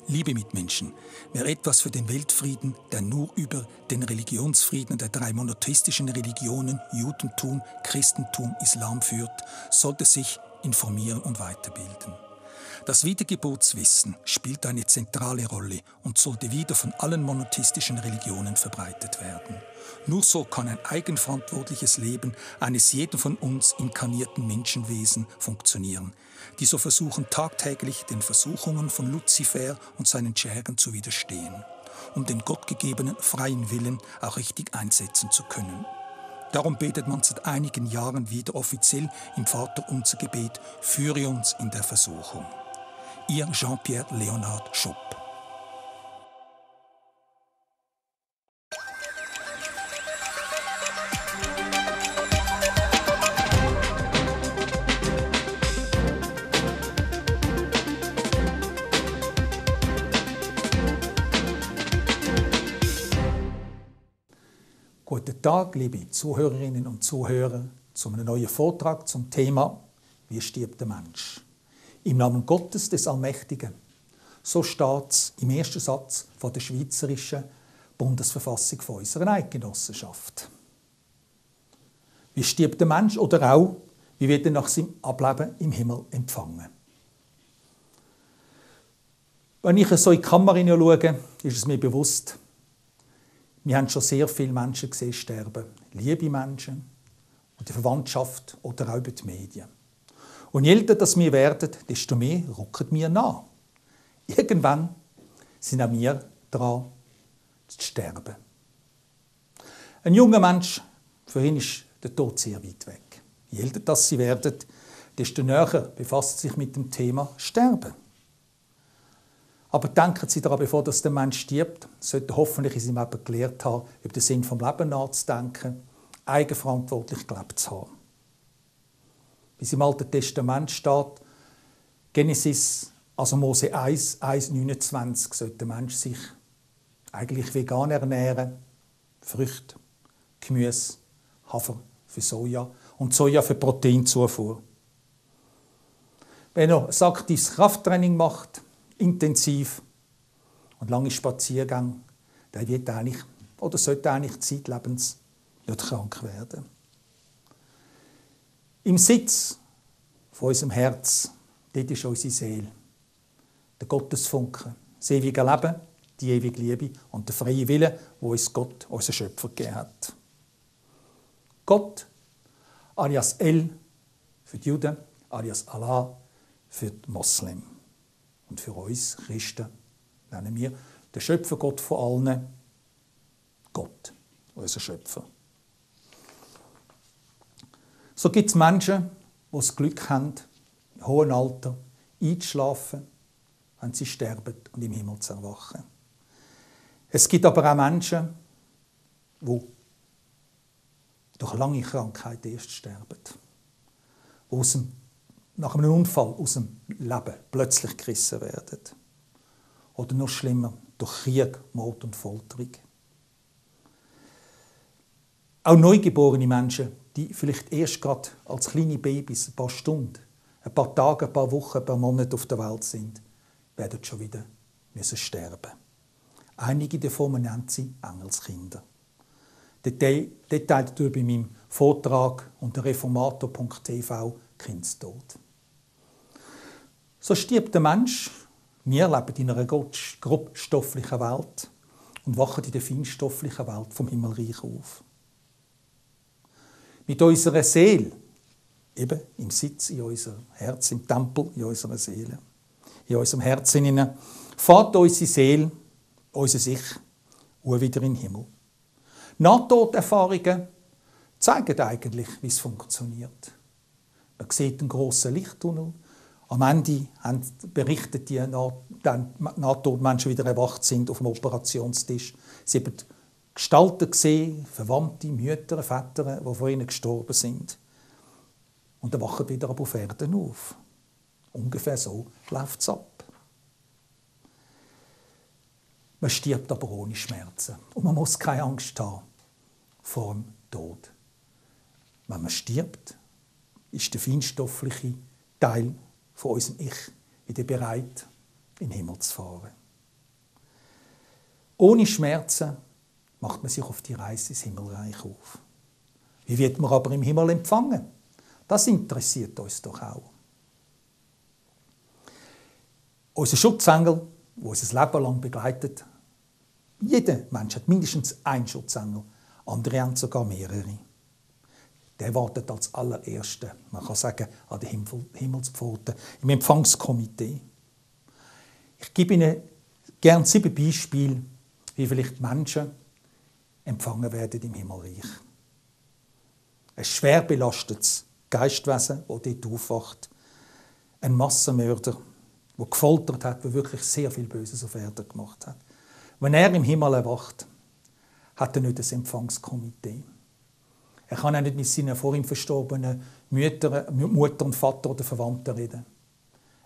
Liebe Mitmenschen, wer etwas für den Weltfrieden, der nur über den Religionsfrieden der drei monotheistischen Religionen Judentum, Christentum, Islam führt, sollte sich informieren und weiterbilden. Das Wiedergeburtswissen spielt eine zentrale Rolle und sollte wieder von allen monotheistischen Religionen verbreitet werden. Nur so kann ein eigenverantwortliches Leben eines jeden von uns inkarnierten Menschenwesen funktionieren, die so versuchen tagtäglich den Versuchungen von Luzifer und seinen Schergen zu widerstehen, um den gottgegebenen freien Willen auch richtig einsetzen zu können. Darum betet man seit einigen Jahren wieder offiziell im Vaterunser-Gebet: Führe uns in der Versuchung. Ihr Jean-Pierre Leonhard Schupp. Guten Tag, liebe Zuhörerinnen und Zuhörer, zu einem neuen Vortrag zum Thema «Wie stirbt der Mensch?» Im Namen Gottes des Allmächtigen. So steht es im ersten Satz von der Schweizerischen Bundesverfassung von unserer Eidgenossenschaft. Wie stirbt der Mensch oder auch, wie wird er nach seinem Ableben im Himmel empfangen? Wenn ich so in die Kamera schaue, ist es mir bewusst, wir haben schon sehr viele Menschen gesehen sterben. Liebe Menschen, und die Verwandtschaft oder auch über die Medien. Und je älter das wir werden, desto mehr rücken wir nach. Irgendwann sind auch wir dran zu sterben. Ein junger Mensch, für ihn ist der Tod sehr weit weg. Je älter das sie werden, desto näher befasst sich mit dem Thema Sterben. Aber denken Sie daran, bevor der Mensch stirbt, sollte er hoffentlich in seinem Leben gelernt haben, über den Sinn des Lebens nachzudenken, eigenverantwortlich gelebt zu haben. Wie es im Alten Testament steht, Genesis, also Mose 1, 1,29, sollte der Mensch sich eigentlich vegan ernähren, Früchte, Gemüse, Hafer für Soja und Soja für Proteinzufuhr. Wenn er ein aktives Krafttraining macht, intensiv und lange Spaziergänge, der wird eigentlich oder sollte eigentlich zeitlebens nicht krank werden. Im Sitz von unserem Herz, dort ist unsere Seele, der Gottesfunke, das ewige Leben, die ewige Liebe und der freie Wille, wo uns Gott, unser Schöpfer, gegeben hat. Gott, alias El für die Juden, alias Allah für die Moslem. Und für uns Christen nennen wir den Schöpfergott von allen Gott, unser Schöpfer. So gibt es Menschen, die das Glück haben, im hohen Alter einzuschlafen, wenn sie sterben und im Himmel zu erwachen. Es gibt aber auch Menschen, die durch lange Krankheit erst sterben, die nach einem Unfall aus dem Leben plötzlich gerissen werden. Oder noch schlimmer, durch Krieg, Mord und Folterung. Auch neugeborene Menschen, die vielleicht erst gerade als kleine Babys ein paar Stunden, ein paar Tage, ein paar Wochen, ein paar Monate auf der Welt sind, werden schon wieder sterben. Einige davon nennen sie Engelskinder. Details dazu bei meinem Vortrag unter reformator.tv Kindstod. So stirbt der Mensch. Wir leben in einer grobstofflichen Welt und wachen in der feinstofflichen Welt vom Himmelreich auf. Mit unserer Seele, eben im Sitz in unserem Herz, im Tempel in unserer Seele, in unserem Herzen hinein, fährt unsere Seele, unser Ich, wieder in den Himmel. Nahtoderfahrungen zeigen eigentlich, wie es funktioniert. Man sieht einen grossen Lichttunnel. Am Ende berichten die Nahtodmenschen wieder erwacht sind auf dem Operationstisch. Sie haben Gestalten gesehen, Verwandte, Mütter, Väter, die von ihnen gestorben sind. Und dann wachen wieder auf Erden auf. Ungefähr so läuft es ab. Man stirbt aber ohne Schmerzen. Und man muss keine Angst haben vor dem Tod. Wenn man stirbt, ist der feinstoffliche Teil von unserem Ich wieder bereit, in den Himmel zu fahren. Ohne Schmerzen macht man sich auf die Reise ins Himmelreich auf. Wie wird man aber im Himmel empfangen? Das interessiert uns doch auch. Unser Schutzengel, der unser Leben lang begleitet, jeder Mensch hat mindestens einen Schutzengel, andere haben sogar mehrere. Der wartet als allererster, man kann sagen, an der Himmelspforte, im Empfangskomitee. Ich gebe Ihnen gerne 7 Beispiele, wie vielleicht Menschen empfangen werden im Himmelreich. Ein schwer belastetes Geistwesen, das dort aufwacht. Ein Massenmörder, der gefoltert hat, der wirklich sehr viel Böses auf Erden gemacht hat. Wenn er im Himmel erwacht, hat er nicht ein Empfangskomitee. Er kann auch nicht mit seinen vor ihm verstorbenen Mutter und Vater oder Verwandten reden.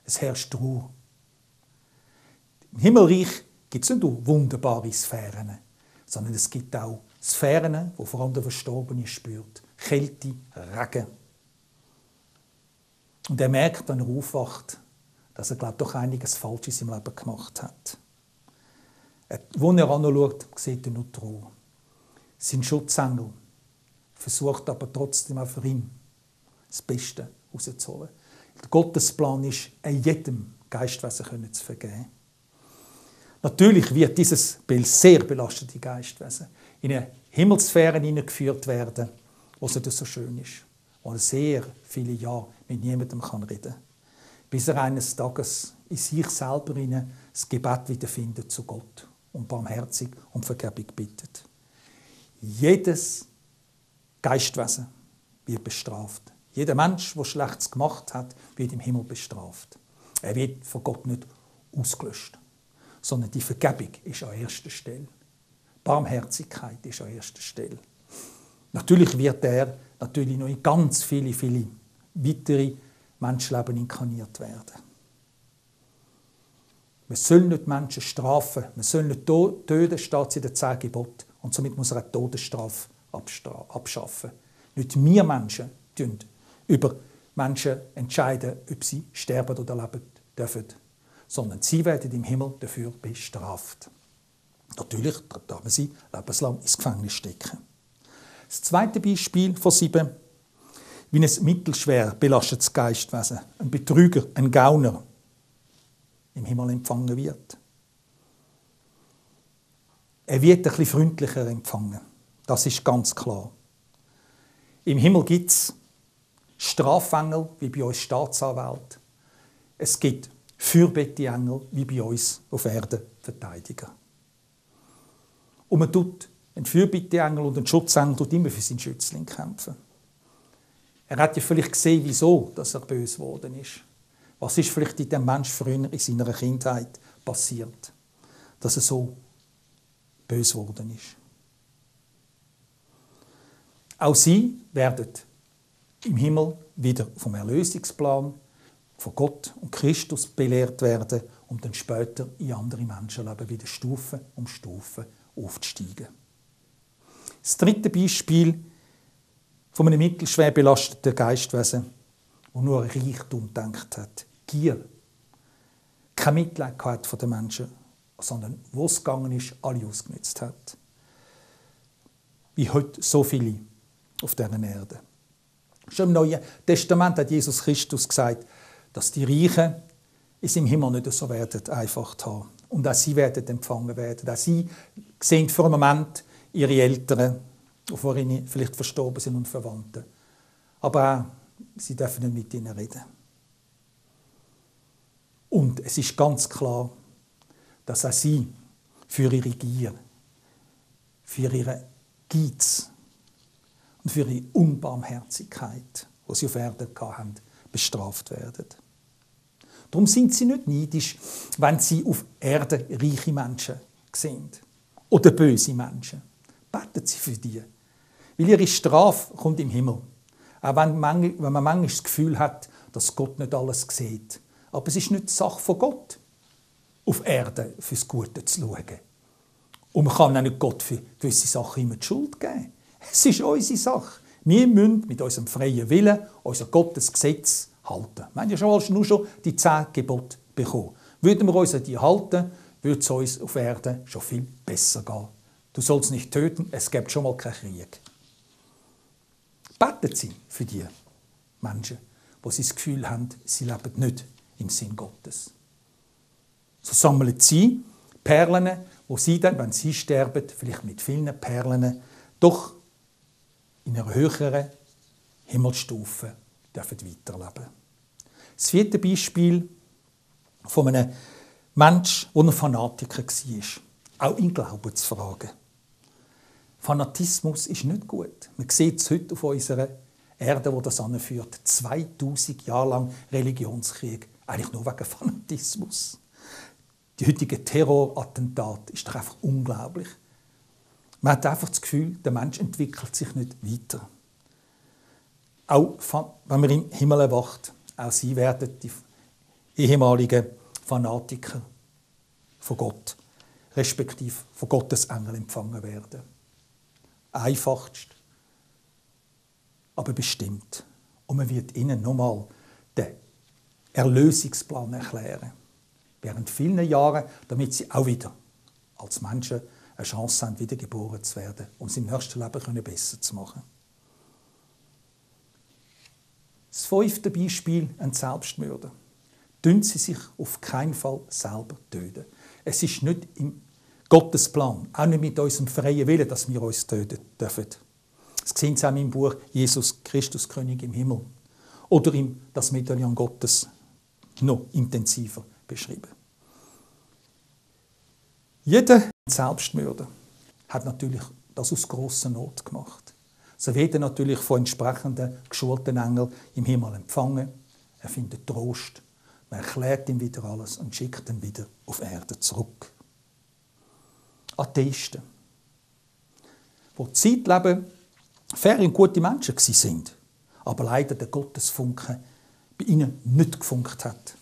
Es herrscht Ruhe. Im Himmelreich gibt es nicht nur wunderbare Sphären, sondern es gibt auch Sphären, wo vor allem der Verstorbene spürt. Kälte, Regen. Und er merkt, wenn er aufwacht, dass er, glaube ich, doch einiges Falsches im Leben gemacht hat. Wo er anschaut, sieht er nur die Ruhe. Sein Schutzengel versucht aber trotzdem auch für ihn das Beste rauszuholen. Der Gottesplan ist, jedem Geistwesen zu vergeben. Natürlich wird dieses sehr belastete Geistwesen in eine Himmelssphäre hineingeführt werden, wo es so schön ist, wo er sehr viele Jahre mit niemandem reden kann, bis er eines Tages in sich selber das Gebet wiederfindet zu Gott und barmherzig um Vergebung bittet. Jedes Geistwesen wird bestraft. Jeder Mensch, der Schlechtes gemacht hat, wird im Himmel bestraft. Er wird von Gott nicht ausgelöscht, sondern die Vergebung ist an erster Stelle. Barmherzigkeit ist an erster Stelle. Natürlich wird er noch in ganz viele weitere Menschenleben inkarniert werden. Man soll nicht Menschen strafen, man soll nicht töten, steht es in den 10 Geboten. Und somit muss er eine Todesstrafe abschaffen. Nicht wir Menschen entscheiden über Menschen entscheiden, ob sie sterben oder leben dürfen, sondern sie werden im Himmel dafür bestraft. Natürlich darf man sie lebenslang ins Gefängnis stecken. Das zweite Beispiel von 7, wie ein mittelschwer belastetes Geistwesen, ein Betrüger, ein Gauner, im Himmel empfangen wird. Er wird ein bisschen freundlicher empfangen. Das ist ganz klar. Im Himmel gibt es Strafengel, wie bei uns Staatsanwälte. Es gibt Fürbitte-Engel, wie bei uns auf Erden Verteidiger. Und man tut einen Fürbitte-Engel und einen Schutzengel immer für seinen Schützling kämpfen. Er hat ja vielleicht gesehen, wieso dass er böse geworden ist. Was ist vielleicht in dem Menschen früher in seiner Kindheit passiert, dass er so böse geworden ist. Auch sie werden im Himmel wieder vom Erlösungsplan von Gott und Christus belehrt werden, um dann später in andere Menschenleben wieder Stufe um Stufe aufzusteigen. Das dritte Beispiel von einem mittelschwer belasteten Geistwesen, das nur an Reichtum gedacht hat. Gier. Kein Mitleid gehabt von den Menschen, sondern wo es gegangen ist, alle ausgenutzt hat. Wie heute so viele auf dieser Erde. Schon im Neuen Testament hat Jesus Christus gesagt, dass die Reichen es im Himmel nicht so werden einfach haben. Und auch sie werden empfangen werden. Auch sie sehen für einen Moment ihre Eltern, vor ihnen vielleicht verstorben sind und Verwandte. Aber auch, sie dürfen nicht mit ihnen reden. Und es ist ganz klar, dass auch sie für ihre Gier, für ihre Geiz und für ihre Unbarmherzigkeit, die sie auf Erden hatten, bestraft werden. Darum sind sie nicht neidisch, wenn sie auf Erden reiche Menschen sehen oder böse Menschen. Beten sie für die. Weil ihre Strafe kommt im Himmel. Auch wenn man manchmal das Gefühl hat, dass Gott nicht alles sieht. Aber es ist nicht die Sache von Gott, auf Erden fürs Gute zu schauen. Und man kann auch nicht Gott für gewisse Sachen immer die Schuld geben. Es ist unsere Sache. Wir müssen mit unserem freien Willen unser Gottesgesetz halten. Wir haben ja nur schon die 10 Gebote bekommen. Würden wir uns an die halten, würde es uns auf Erden schon viel besser gehen. Du sollst nicht töten, es gibt schon mal keinen Krieg. Beten Sie für die Menschen, die sie das Gefühl haben, sie leben nicht im Sinn Gottes. So sammeln Sie Perlen, wo Sie dann, wenn Sie sterben, vielleicht mit vielen Perlen, doch in einer höheren Himmelsstufe weiterleben. Das 4. Beispiel von einem Mensch, der ein Fanatiker war, auch in Glaubensfragen. Fanatismus ist nicht gut. Man sieht es heute auf unserer Erde, wo das anführt. 2000 Jahre lang Religionskrieg, eigentlich nur wegen Fanatismus. Die heutigen Terrorattentate ist doch einfach unglaublich. Man hat einfach das Gefühl, der Mensch entwickelt sich nicht weiter. Auch wenn man im Himmel erwacht, auch sie werden die ehemaligen Fanatiker von Gott, respektive von Gottes Engel empfangen werden. Einfachst, aber bestimmt. Und man wird ihnen nochmal den Erlösungsplan erklären. Während vielen Jahren, damit sie auch wieder als Menschen eine Chance haben, wiedergeboren zu werden und es im nächsten Leben besser zu machen. Das 5. Beispiel, ein Selbstmörder. Töten Sie sich auf keinen Fall selber töten. Es ist nicht im Gottes Plan, auch nicht mit unserem freien Willen, dass wir uns töten dürfen. Das sehen Sie auch im Buch Jesus Christus, König im Himmel. Oder in das Medaillon Gottes noch intensiver beschrieben. Jeder Selbstmörder hat natürlich das aus grosser Not gemacht. So wird er natürlich von entsprechenden geschulten Engeln im Himmel empfangen. Er findet Trost. Man erklärt ihm wieder alles und schickt ihn wieder auf Erde zurück. Atheisten, die Zeitleben fair und gute Menschen waren, aber leider der Gottesfunke bei ihnen nicht gefunkt hat,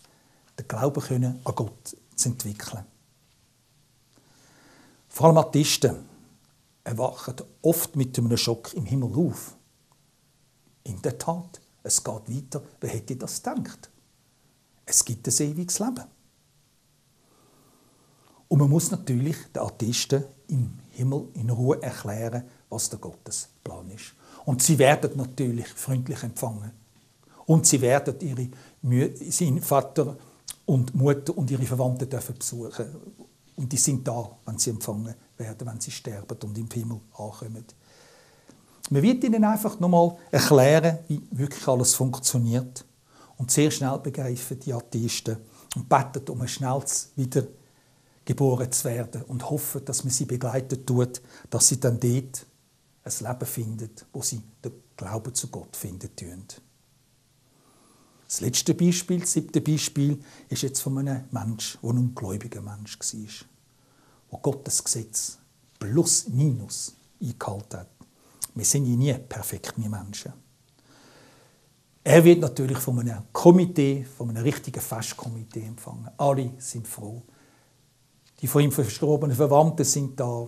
den Glauben an Gott zu entwickeln. Vor allem Atheisten erwachen oft mit einem Schock im Himmel auf. In der Tat, es geht weiter. Wer hätte das gedacht? Es gibt ein ewiges Leben. Und man muss natürlich den Atheisten im Himmel in Ruhe erklären, was der Gottesplan ist. Und sie werden natürlich freundlich empfangen. Und sie werden ihren Vater und Mutter und ihre Verwandten besuchen. Und die sind da, wenn sie empfangen werden, wenn sie sterben und im Himmel ankommen. Man wird ihnen einfach nochmal erklären, wie wirklich alles funktioniert. Und sehr schnell begreifen die Atheisten und beten um ein schnelles Wiedergeboren zu werden und hoffen, dass man sie begleiten tut, dass sie dann dort ein Leben finden, wo sie den Glauben zu Gott finden tun. Das letzte Beispiel, das 7. Beispiel, ist jetzt von einem Menschen, der ein gläubiger Mensch war, der Gottes Gesetz plus minus eingehalten hat. Wir sind ja nie perfekt, wir Menschen. Er wird natürlich von einem Komitee, von einem richtigen Festkomitee empfangen. Alle sind froh. Die von ihm verstorbenen Verwandten sind da,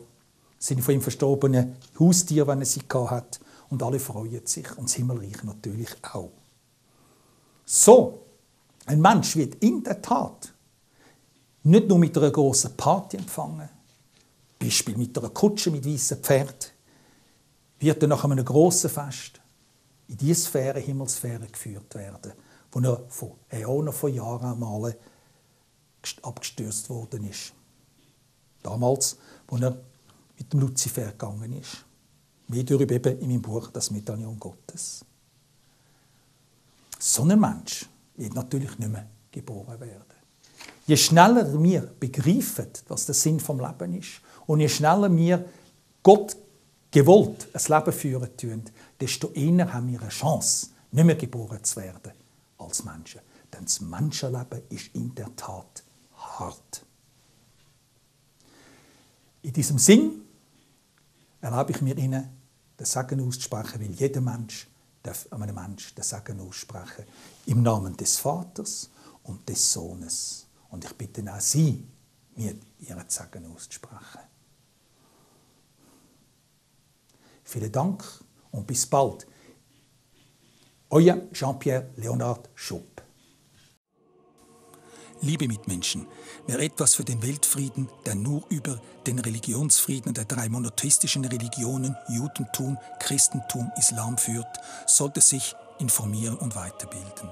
sind von ihm verstorbenen Haustiere, wenn er sie hat, und alle freuen sich. Und das Himmelreich natürlich auch. So, ein Mensch wird in der Tat nicht nur mit einer grossen Party empfangen, Beispiel mit einer Kutsche mit weißen Pferd, wird er nach einem grossen Fest in diese Sphäre, Himmelssphäre geführt werden, wo er von Äonen von Jahren einmal abgestürzt worden ist. Damals, als er mit dem Luzifer gegangen ist. Mehr darüber eben in meinem Buch «Das Medaillon Gottes». So ein Mensch wird natürlich nicht mehr geboren werden. Je schneller wir begreifen, was der Sinn vom Leben ist, und je schneller wir Gott gewollt ein Leben führen tun, desto eher haben wir eine Chance, nicht mehr geboren zu werden als Menschen. Denn das Menschenleben ist in der Tat hart. In diesem Sinn erlaube ich mir Ihnen, den Segen auszusprechen, weil jeder Mensch darf einem Menschen den Segen aussprechen. Im Namen des Vaters und des Sohnes. Und ich bitte auch Sie, mir Ihren Segen auszusprechen. Vielen Dank und bis bald. Euer Jean-Pierre Leonard Schupp. Liebe Mitmenschen, wer etwas für den Weltfrieden, der nur über den Religionsfrieden der 3 monotheistischen Religionen Judentum, Christentum, Islam führt, sollte sich informieren und weiterbilden.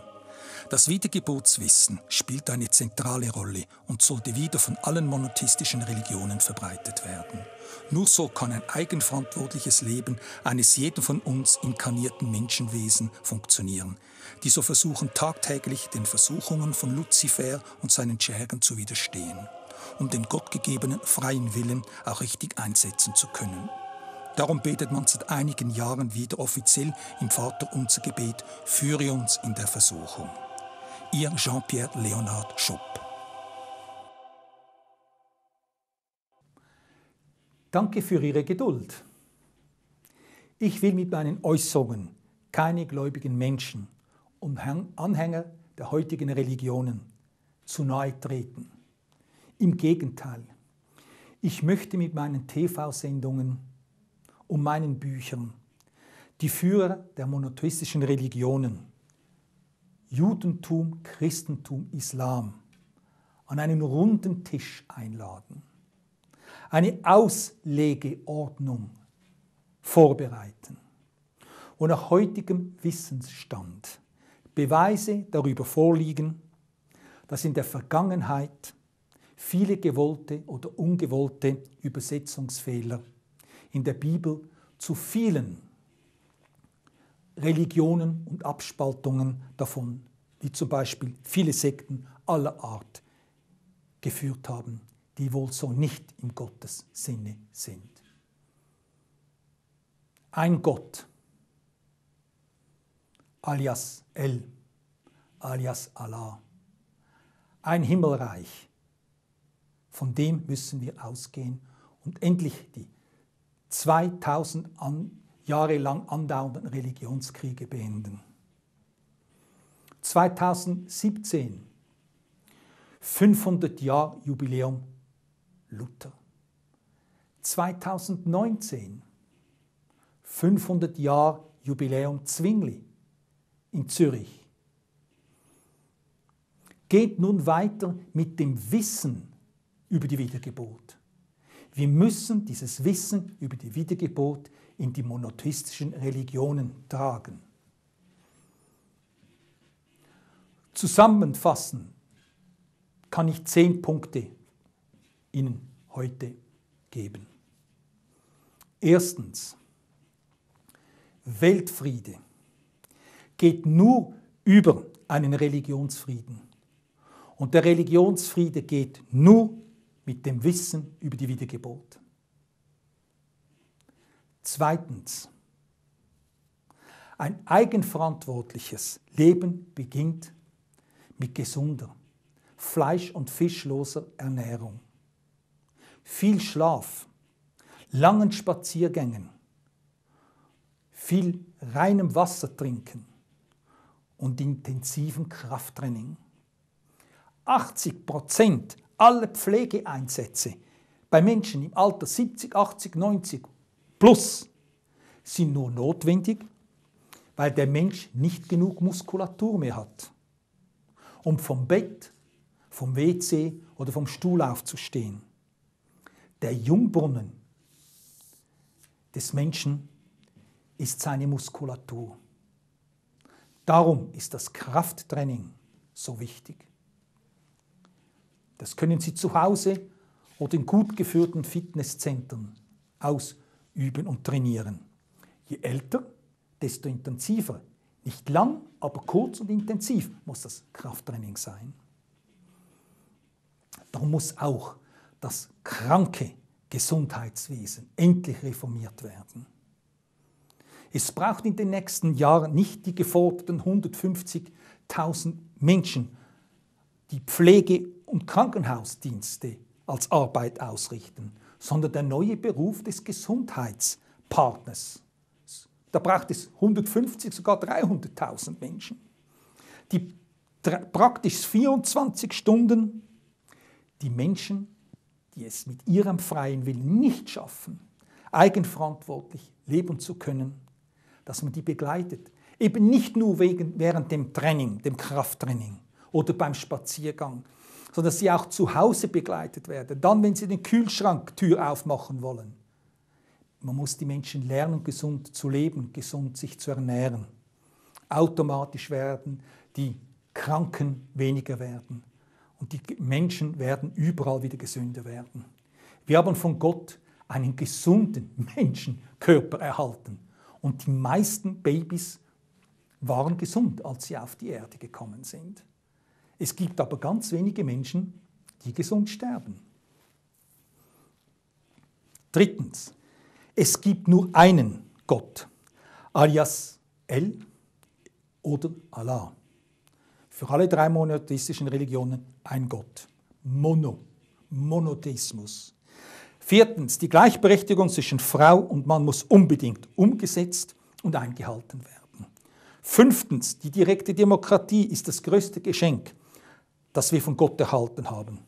Das Wiedergeburtswissen spielt eine zentrale Rolle und sollte wieder von allen monotheistischen Religionen verbreitet werden. Nur so kann ein eigenverantwortliches Leben eines jeden von uns inkarnierten Menschenwesen funktionieren, die so versuchen tagtäglich den Versuchungen von Luzifer und seinen Schergen zu widerstehen, um den gottgegebenen freien Willen auch richtig einsetzen zu können. Darum betet man seit einigen Jahren wieder offiziell im Vaterunser-Gebet: Führe uns in der Versuchung. Ihr Jean-Pierre Leonhard Schopp. Danke für Ihre Geduld. Ich will mit meinen Äußerungen keine gläubigen Menschen und Anhänger der heutigen Religionen zu nahe treten. Im Gegenteil, ich möchte mit meinen TV-Sendungen und meinen Büchern die Führer der monotheistischen Religionen, Judentum, Christentum, Islam, an einen runden Tisch einladen, eine Auslegeordnung vorbereiten und nach heutigem Wissensstand Beweise darüber vorliegen, dass in der Vergangenheit viele gewollte oder ungewollte Übersetzungsfehler in der Bibel zu vielen Religionen und Abspaltungen davon, wie zum Beispiel viele Sekten aller Art, geführt haben, die wohl so nicht im Gottes Sinne sind. Ein Gott, alias El, alias Allah, ein Himmelreich, von dem müssen wir ausgehen und endlich die 2000 Jahre lang andauernden Religionskriege beenden. 2017, 500 Jahre Jubiläum Luther. 2019, 500 Jahre Jubiläum Zwingli in Zürich. Geht nun weiter mit dem Wissen über die Wiedergeburt. Wir müssen dieses Wissen über die Wiedergeburt in die monotheistischen Religionen tragen. Zusammenfassen kann ich 10 Punkte Ihnen heute geben. Erstens, Weltfriede geht nur über einen Religionsfrieden. Und der Religionsfriede geht nur mit dem Wissen über die Wiedergeburt. Zweitens, ein eigenverantwortliches Leben beginnt mit gesunder, fleisch- und fischloser Ernährung, viel Schlaf, langen Spaziergängen, viel reinem Wasser trinken und intensivem Krafttraining. 80% aller Pflegeeinsätze bei Menschen im Alter 70, 80, 90 plus sind nur notwendig, weil der Mensch nicht genug Muskulatur mehr hat, um vom Bett, vom WC oder vom Stuhl aufzustehen. Der Jungbrunnen des Menschen ist seine Muskulatur. Darum ist das Krafttraining so wichtig. Das können Sie zu Hause oder in gut geführten Fitnesszentren ausüben und trainieren. Je älter, desto intensiver. Nicht lang, aber kurz und intensiv muss das Krafttraining sein. Darum muss auch das kranke Gesundheitswesen endlich reformiert werden. Es braucht in den nächsten Jahren nicht die geforderten 150.000 Menschen, die Pflege- und Krankenhausdienste als Arbeit ausrichten, sondern der neue Beruf des Gesundheitspartners. Da braucht es 150, sogar 300.000 Menschen, die praktisch 24 Stunden die Menschen, die es mit ihrem freien Willen nicht schaffen, eigenverantwortlich leben zu können, dass man die begleitet. Eben nicht nur während dem Training, dem Krafttraining oder beim Spaziergang, sondern dass sie auch zu Hause begleitet werden. Dann, wenn sie den Kühlschranktür aufmachen wollen. Man muss die Menschen lernen, gesund zu leben, gesund sich zu ernähren. Automatisch werden die Kranken weniger werden und die Menschen werden überall wieder gesünder werden. Wir haben von Gott einen gesunden Menschenkörper erhalten und die meisten Babys waren gesund, als sie auf die Erde gekommen sind. Es gibt aber ganz wenige Menschen, die gesund sterben. Drittens, es gibt nur einen Gott, alias El oder Allah. Für alle drei monotheistischen Religionen ein Gott. Monotheismus. Viertens, die Gleichberechtigung zwischen Frau und Mann muss unbedingt umgesetzt und eingehalten werden. Fünftens, die direkte Demokratie ist das größte Geschenk, das wir von Gott erhalten haben.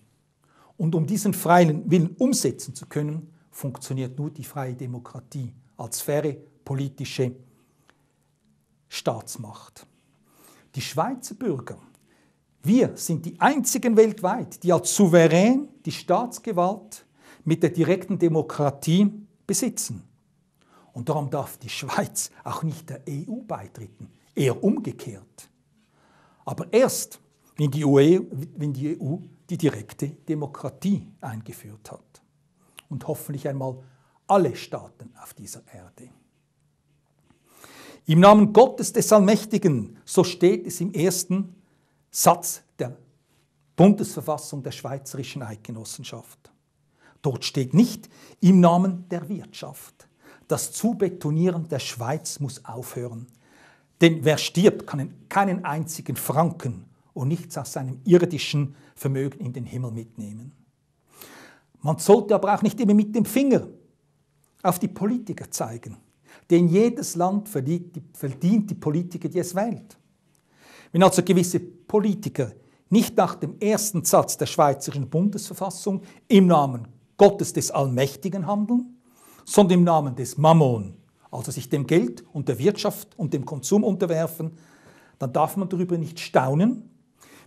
Und um diesen freien Willen umsetzen zu können, funktioniert nur die freie Demokratie als faire politische Staatsmacht. Die Schweizer Bürger, wir sind die einzigen weltweit, die als Souverän die Staatsgewalt mit der direkten Demokratie besitzen. Und darum darf die Schweiz auch nicht der EU beitreten, eher umgekehrt. Aber erst, wenn die EU die direkte Demokratie eingeführt hat. Und hoffentlich einmal alle Staaten auf dieser Erde. Im Namen Gottes des Allmächtigen, so steht es im ersten Satz der Bundesverfassung der Schweizerischen Eidgenossenschaft. Dort steht nicht im Namen der Wirtschaft. Das Zubetonieren der Schweiz muss aufhören. Denn wer stirbt, kann keinen einzigen Franken und nichts aus seinem irdischen Vermögen in den Himmel mitnehmen. Man sollte aber auch nicht immer mit dem Finger auf die Politiker zeigen. Denn jedes Land verdient die Politiker, die es wählt. Wenn also gewisse Politiker nicht nach dem ersten Satz der Schweizerischen Bundesverfassung im Namen Gottes des Allmächtigen handeln, sondern im Namen des Mammon, also sich dem Geld und der Wirtschaft und dem Konsum unterwerfen, dann darf man darüber nicht staunen,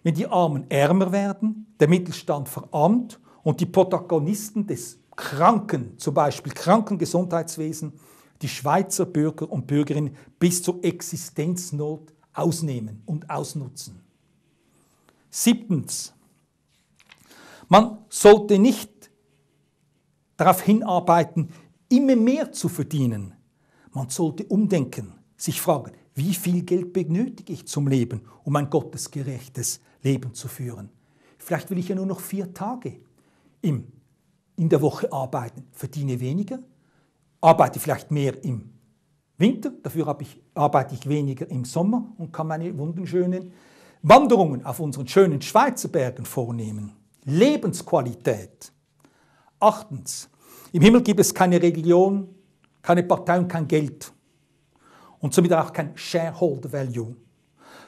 wenn die Armen ärmer werden, der Mittelstand verarmt und die Protagonisten des Kranken, zum Beispiel Krankengesundheitswesen, die Schweizer Bürger und Bürgerinnen bis zur Existenznot ausnehmen und ausnutzen. Siebtens, man sollte nicht darauf hinarbeiten, immer mehr zu verdienen. Man sollte umdenken, sich fragen, wie viel Geld benötige ich zum Leben, um ein gottesgerechtes Leben zu führen? Vielleicht will ich ja nur noch 4 Tage in der Woche arbeiten, verdiene weniger, arbeite vielleicht mehr im Winter, dafür arbeite ich weniger im Sommer und kann meine wunderschönen Wanderungen auf unseren schönen Schweizer Bergen vornehmen. Lebensqualität. 8. Im Himmel gibt es keine Religion, keine Partei und kein Geld. Und somit auch kein Shareholder Value.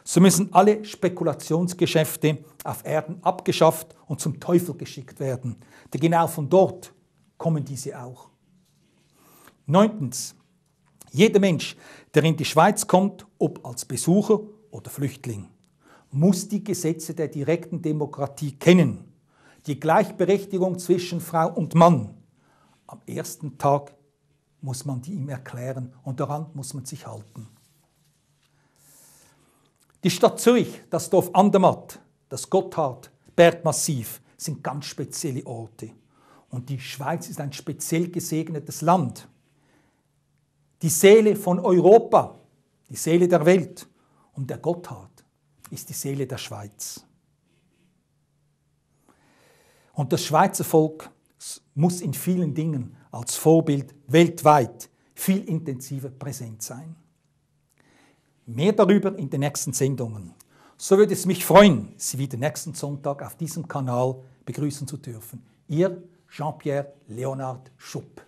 So müssen alle Spekulationsgeschäfte auf Erden abgeschafft und zum Teufel geschickt werden. Denn genau von dort kommen diese auch. 9. Jeder Mensch, der in die Schweiz kommt, ob als Besucher oder Flüchtling, muss die Gesetze der direkten Demokratie kennen. Die Gleichberechtigung zwischen Frau und Mann. Am ersten Tag muss man die ihm erklären und daran muss man sich halten. Die Stadt Zürich, das Dorf Andermatt, das Gotthard, Bergmassiv sind ganz spezielle Orte. Und die Schweiz ist ein speziell gesegnetes Land. Die Seele von Europa, die Seele der Welt und der Gotthard ist die Seele der Schweiz. Und das Schweizer Volk muss in vielen Dingen als Vorbild weltweit viel intensiver präsent sein. Mehr darüber in den nächsten Sendungen. So würde es mich freuen, Sie wieder nächsten Sonntag auf diesem Kanal begrüßen zu dürfen. Ihr Jean-Pierre Leonhard Schupp.